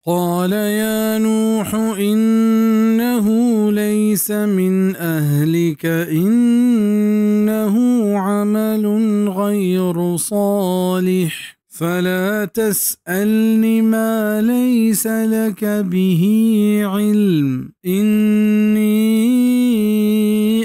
قال يا نوح إنه ليس من أهلك إنه عمل غير صالح فلا تسألن ما ليس لك به علم إني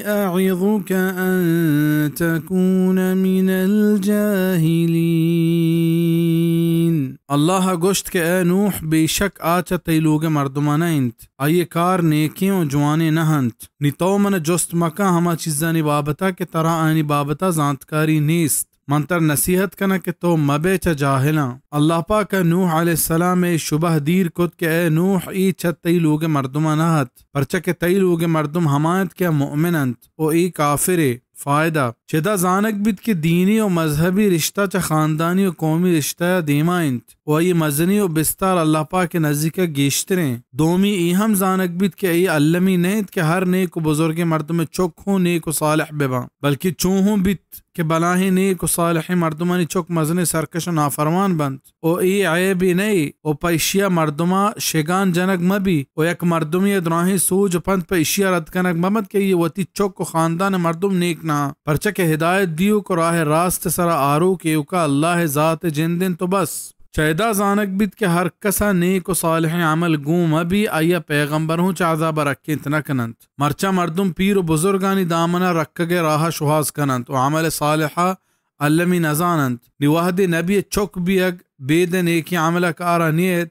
أعظك أن تكون من الجاهلين۔ اللہ ءَ گوشت کہ اے نوح، بے شک آ چہ تئی لوگ ءِ مردماں نہ اِنت، آئی ءِ کار نیکیں ءُ جوانیں نہ اَنت۔ نی تو من ءَ جست مکن ہما چیزانی بابت ءَ کہ ترا آیانی بابت ءَ زانتکاری نیست۔ من ترا نصیحت کناں کہ تو مبئے چہ جاہلاں۔ اللہ پاک ءَ نوح علیہ السلام ءَ اے شبہ دیر کت کہ اے نوح، اے چہ تئی لوگ ءِ مردماں نہ اَت، پرچا کہ تئی لوگ ءِ مردم ہما اَنت کہ آ مؤمن اَنت ءُ اے کافرے۔ فائدہ: چدا زانگ بیت کہ دینی ءُ مذہبی رشتہ چہ خاندانی ءُ قومی رشتہ ءَ دیما اِنت ءُ آئی ءِ مزنی ءُ بستار اللہ پاک ءِ نزیک ءَ گیشتریں۔ دومی، اے ہم زانگ بیت کہ اے المی نہ اِنت کہ ہر نیک ءُ بزرگیں مردم ءِ چک ہوں نیک ءُ صالح بہ باں، بلکیں چو ہوں بیت کہ بلاہیں نیک ءُ صالحیں مردمانی چک مزنیں سرکش ءُ نافرمان بنت۔ ءُ اے عیبے نہ اِنت ءُ پہ ایشی ءَ مردم ءَ شگان جنگ مہ بی ءُ یک مردمے ءِ دراہیں سوج ءُ پنت پہ ایشی ءَ رد کنگ مہ بنت کہ آئی ءِ وتی چک ءُ خاندان ءِ مردم نیک نہ اَنت، پرچا کہ ہدایت دیوک ءُ راہ راست ءِ سرا آروک ایوک ءَ اللہ ءِ ذات ءِ جند اِنت ءُ بس۔ چہ ادا زانگ بیت کہ ہر کس ءَ نیک ءُ صالحیں عمل گون مہ بی، آئی ءَ پیغمبر ہوں چہ عذاب ءَ رکینت نہ کن اَنت۔ مرچاں مردم پیر ءُ بزرگانی دامن ءَ رکگ ءِ راہ ءَ شوہاز کن اَنت ءُ عمل صالحہ المی نہ زان اَنت۔ نی وہدے نبی ءِ چک بیگ بید ءِ نیکیں عمل ءَ کار ءَ نیت،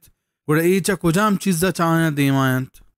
گڑا اے چہ کجام چیز ءَ چہ آیاں دیما اَنت؟